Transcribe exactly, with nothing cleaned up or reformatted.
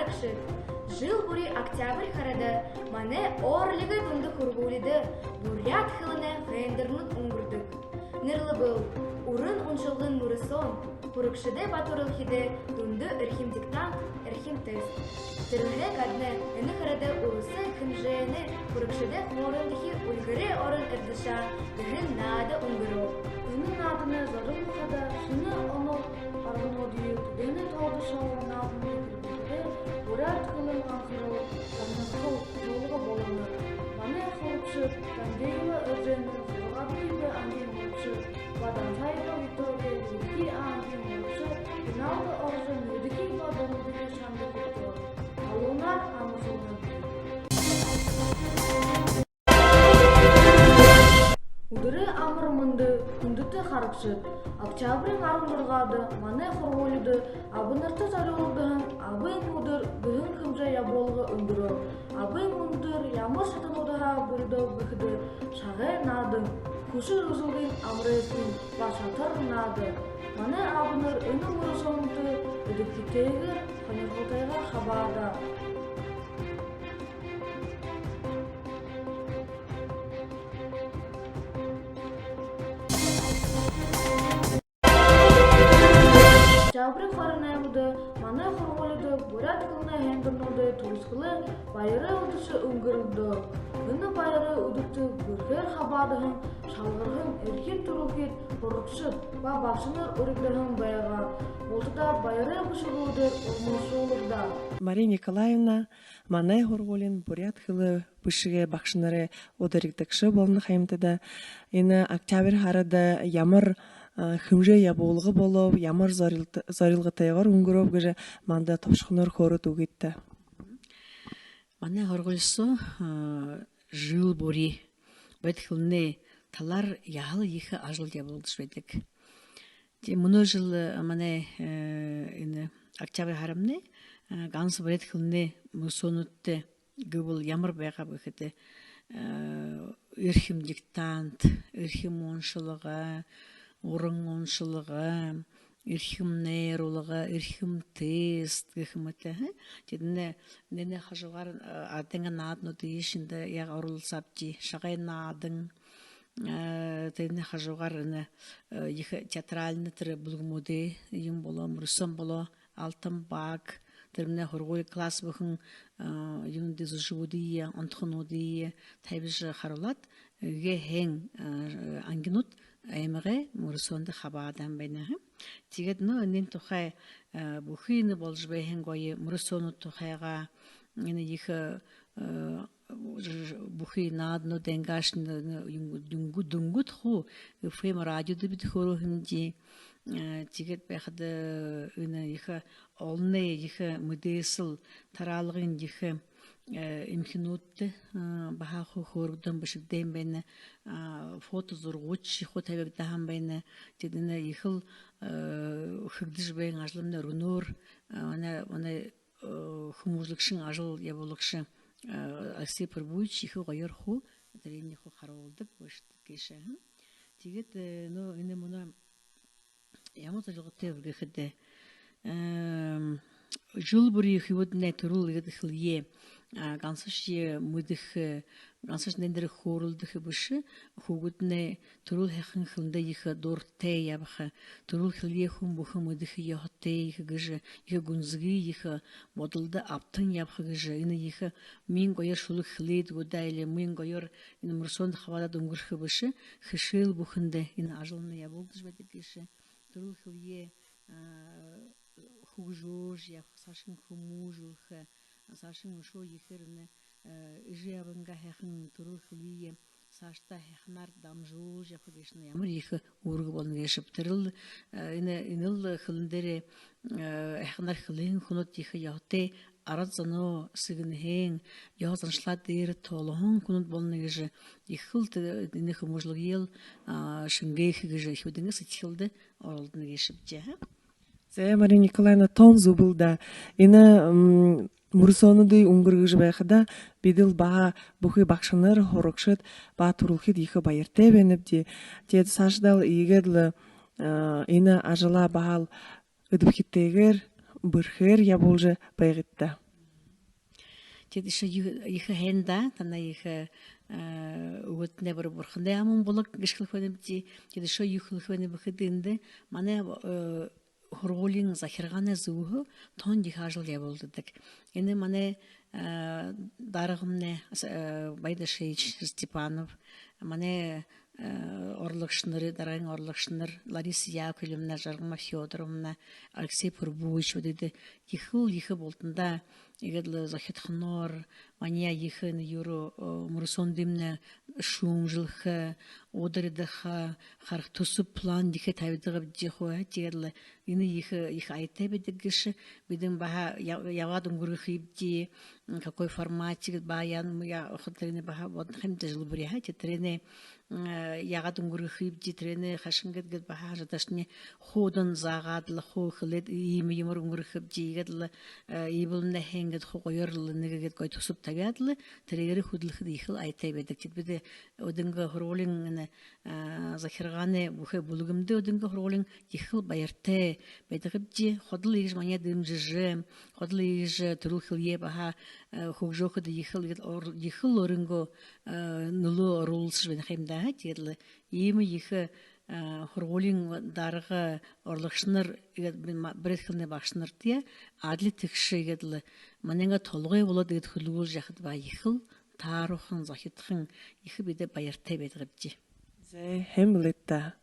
Багшад, жэл бүри октябрь һарада манай Орлигой дунда һургуулида буряад хэлэнэй һайндэрнүүд үнгэрдэг. Нэрлэбэл, уран уншалгын мүрысөөн, һурагшадай ба түрэлхидэй дунда эрхим диктант, эрхим тест. Тэрээнһээ гадна энэ һарада уласай хэмжээнэй һурагшадай хоорондохи «Үльгэрэй орон Эрдэшаа» гэһэн наада үнгэрөө. Энэ нааданай зорилго хадаа шэнэ онол аргануудые, тэдэнэй тоодо шалгажа, наадан хэлэхэдэ, буряад хэлэн анхарал, сонирхол, зорилго болгоно. Манай һурагшад Тандеева Эржена, зургаадахи «Б» ангиин һурагша, ба Донцаева Виктория, нэгэдэхи «А» ангиин һурагша, финалда орожо, нэгэдэхи ба дүрбэдэхи шанда хүртөө. Алуунаар амаршалнаб. Үдэрэй амар мэндэ, хүндэтэ харагшад! Октябриин арбан зургаада манай һургуулида абанарта зорюулагдаһан «Абын үдэр» гэһэн хэмжээ ябуулга үнгэрөө. Абын үдэр ямар шатануудһаа бүридөө гэхэдэ, шагай наадан, хүшэр үзэлгын амарайзгын ба шатар наада. Манай абанар энэ мүрысөөндэ эдэбхитэйгээр, һонирхолтойгоор хабаадаа. Октябриин хорин наймада манай һургуулида буряад хэлэнэй һайндэрнүүдэй түрэлхилэй баярай үдэшэ үнгэргэгдөө. Энэ баярай үдэдэ бэрхээр хабаадаһан шалгарһан эрхим түрэлхид, һурагшад ба багшанар уригдаһан байгаа. Бултадаа баярай бэшэгүүдээр урмашуулагдаа. Мария Николаевна, манай һургуулиин буряад хэлэ бэшэгэй багшанарай ударидагша болоно ха юмта даа. Энэ октябрь һарада ямар, а, хэмжээ ябуулга болооб, ямар зорилт-, зорилготойгоор үнгэрөөб гэжэ манда тобшохоноор хөөрөөд үгыт даа. Манай һургуули соо, а, жэл бүри буряад хэлэнэй талаар яһала ехэ ажал ябуулагдажа байдаг. Тиигээд мүнөө жэл, э, манай, э, энэ октябрь һарамнай, э, ганса буряад хэлэнэй мүрысөөнүүдтэ гэбэл ямар байгааб гэхэдэ, э, эрхим диктант, эрхим уншалга, уран уншалга, эрхим найруулга, эрхим тест гэхэ мэтэ, хэ? Тэдэнэй, энээнэй хажуугаар, э, адынгаа наадануудые шэндэ яг оруулсаабди, шагай наадан, э, тэдэнэй хажуугаар энэ, э, ехэ театральна тэрэ бүлгэмүүдэй юм болоо, мүрысөөн болоо, «Алтан баг», тэрэмнай һургуули класс бүхэн, э, юундэ зүжэгүүдые, онтохонуудые табижа харуулаад, эгээ һайн, э, ангинууд аймагай мүрысөөндэ хабаадаһан байна, хэ. Тиигээд, ну, энээн тухай, э, бүхы энэ боложо байһан гоё мүрысөөнүүд тухайгаа, энэ ехэ, э, ж-, ж-, бүхы нааданууд, ангинууд, дүнгүүд, дүнгүүд хуу ФМ радиодо бидэ хөөрөө һэмди. Э, тиигээд байхада, э, энэ ехэ олоной ехэ мэдээсэл, тараалгын ехэ, э, эмхинүүдтэ, э, баһа хуу хөөрэгдэн, бэшэгдэн байна. А, фото зурагууд хуу табигдаһан байна. Тэдэнэй ехэл, э, хэгдэжэ байһан ажалнай үргэнөөр, э, манай, манай, э, хүмүүжүүлэгшын ажал ябуулагша, э, Алексей Пурбуевич ехэ гоёор хуу тэрэниие хуу харуулдаг, бэшэдэг гээшэ. Тиигээд, э, ну, энэ мүнөө ямар зорилготой бэ гэхэдэ, эм, жэл бүри үхибүүднай түрэл иигээд хэлэеэ, а, гансашье мэдэхэ, гансашье эндэһээ хөөрэлдэхэ бэшэ, хүүгэднай түрэл һайхан хэлэндээ ехэ дуратай ябаха, түрэл хэлэеэ хүн бүхэн мэдэхэ ёһотой ехэ гэжэ, ехэ гүнзэгы ехэ бодолдо абтан ябаха гэжэ, энэ ехэ миин гоёор шүлэг хэлээд гү даа, или миин гоёор энэ мүрысөөндэ хабаадаад үнгэрхэ бэшэ, хэшээл бүхэндэ энэ ажалнай ябуулагдажа байдаг гээшэ. Түрэл хэлэеэ, а, хүгжөөжэ ябаха, саашань хүмүүжүүлхэ, саашань үшөө ехээр энэ, а, эжы абынгаа һайхан түрэл хэлэеэ саашадаа һайханаар дамжуулжа ябаха гээшэнь ямар ехэ үүргэ болоно гээшэб. Тэрэл, а, энэ, энэл хэлэн дээрээ, а, һайханаар хэлэһэн хүнүүд ехэ ёһотой арад зоноо сэгнэһэн, ёһо заншалаа дээрэ тоолоһон хүнүүд болоно гэжэ ехэл тэ-, энэ хүмүүжүүлгыел, а, шэнгээхэ гэжэ үхибүүдэй сэдьхэлдэ оролдоно гээшэбди, хэ. Зэ, Мария Николаевна, тон зүб лэ даа. Энэ, м, мүрысөөнүүдые үнгэргэжэ байхада, бидэл баһа бүхы багшанар, һурагшад ба түрэлхид ехэ баяртай байнабди. Тиигээд саашадаал иигээд лэ, а, энэ ажалаа баһал эдэбхитэйгээр, бэрхээр ябуулжа байгыт даа. Тиигээд үшөө ехэ һайн даа, танай ехэ үгэтнай бүри бурханай аман болог гэжэ хэлэхэ байнабди. Тиигээд үшөө юу хэлэхэ байнаб гэхэдэ, эндэ манай һургуулиин захиргаанай зүгһөө тон ехэ ажал ябуулдаг. Энэ манай даргамнай Баян Дашиевич Степанов, манай орлогшонор, даргын орлогшонор Лариса Яковлевна, Жаргалма Фёдоровна, Алексей Пурбуевич, вот эдэ ехэл ехэ бултандаа иигээд лэ зохидхоноор, манай ехэ энэ юрэ мүрысөөндэмнай шүүмжэлхэ, ударидахаа, харах түсэб, план ехэ табидагбди хуу. Тиигээд лэ энэ ехэ ехэ аятай байдаг гээшэ. Бидэн баһа ябаад үнгэргэхэбди, какой формате гээд, баһа яа, ходо тэрэниие баһа бодохо юм даа жэл бүри, ха. Тиигээд тэрэниие яагаад үнгэргэхэбди, тэрэниие хайшан гээд, гээд баһа ажалшни хуудан заагаад лэ, хуу хэлээд, иимэ юумээр үнгэргэхэбди, иигээд лэ иибэлнай һайн гээд, хуу гоёор лэ нэгэ гээд гоё түсэб табяад лэ, тэрээгээр хүдэлхэдэ ехэл аятай байдаг. Тиигээд бидэ Үдэнгэ һургуулиин энэ захиргаанай бүхы бүлгэмдэ Үдэнгэ һургуулиин ехэл баяртай байдагбди. Ходол иигэжэ маниие дэмжэжэ, ходол иигэжэ түрэл хэлэеэ баһа хүгжөөхэдэ ехэл, ехэл өөрынгөө нүлөө оруулсажа байна ха юм даа. Тиигээд лэ иимэ ехэ һургуулиин дарга, орлогшонор, иигээд бэд хэлэнэй багшанартаяа адли тэгшэ иигээд лэ манайнгаа толгой болоод, иигээд хүдэлгүүлжэ ябахада баһа ехэл таарухан, зохидхон, ехэ бидэ баяртай байдагбди. Зэ, һайн бэлэйт даа.